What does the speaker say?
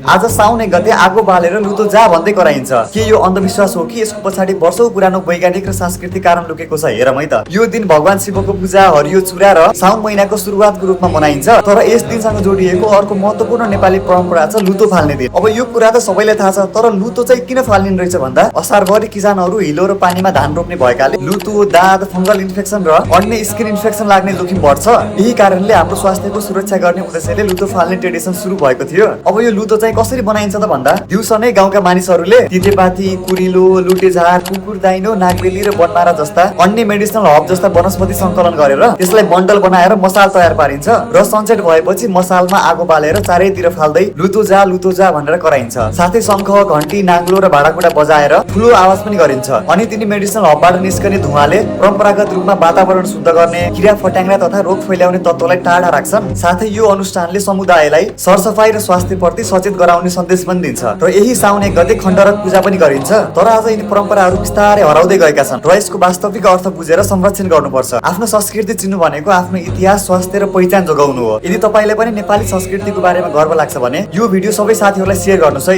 आज साउन 1 गते आगो बालेर लुतो जा भन्दै कराइन्छ। के यो अन्धविश्वास हो कि यसको पछाडि वर्षौं पुरानो वैज्ञानिक र सांस्कृतिक कारण लुकेको छ? हेर है त। यो दिन भगवान शिवको पूजा, हरियो चुरा र साउन महिनाको सुरुवातको रूपमा मनाइन्छ। तर यस दिनसँग जोडिएको अर्को महत्त्वपूर्ण नेपाली परम्परा छ लुतो फाल्ने दिन। अब यो कुरा त सबैलाई थाहा छ, तर लुतो चाहिँ किन फालिने रहेछ भन्दा असारभरि किसानहरू हिलो र पानीमा धान रोप्ने भएकाले लुतो, दाद, फंगल इन्फेक्सन र अन्य स्किन इन्फेक्सन लाग्ने जोखिम बढ्छ। यही कारणले हाम्रो स्वास्थ्यको सुरक्षा गर्ने उद्देश्यले लुतो फाल्ने ट्रेडिसन सुरु भएको थियो। अब यो लुतो चाहिँ कसरी बनाइन्छ त भन्दा दिउँसो नै गाउँका मानिसहरूले तितेपाती, कुरिलो, लुटेझार, कुकुर दाइनो, नागबेली र बनमारा जस्ता अन्य मेडिसिनल हर्ब जस्ता वनस्पति संकलन गरेर त्यसलाई बन्डल बनाएर मसाल तयार पारिन्छ र सनसेट भएपछि मसालमा आगो बालेर चारैतिर फाल्दै लुतो जा भनेर कराइन्छ। साथै शंख, घण्टी, नाङ्लो र भाँडाकुँडा बजाएर ठुलो आवाज पनि गरिन्छ। अनि तिनी मेडिसिनल हर्बबाट निस्कने धुवाले परम्परागत रूपमा वातावरण शुद्ध गर्ने, किरा फट्याङ्ग्रा तथा रोग फैलाउने तत्त्वलाई टाढा राख्छन्। साथै यो अनुष्ठानले समुदायलाई सरसफाई र स्वास्थ्यप्रति सचेत गराउने सन्देश पनि दिन्छ। र यही साउन 1 गते खण्डरक पूजा पनि गरिन्छ। तर आज यिनी परम्पराहरू बिस्तारै हराउँदै गएका छन् र यसको वास्तविक अर्थ बुझेर संरक्षण गर्नुपर्छ। आफ्नो संस्कृति चिन्नु भनेको आफ्नो इतिहास, स्वास्थ्य र पहिचान जोगाउनु हो। यदि तपाईलाई पनि नेपाली संस्कृतिको बारेमा गर्व लाग्छ भने यो भिडियो सबै साथीहरूलाई शेयर गर्नुहोस् है।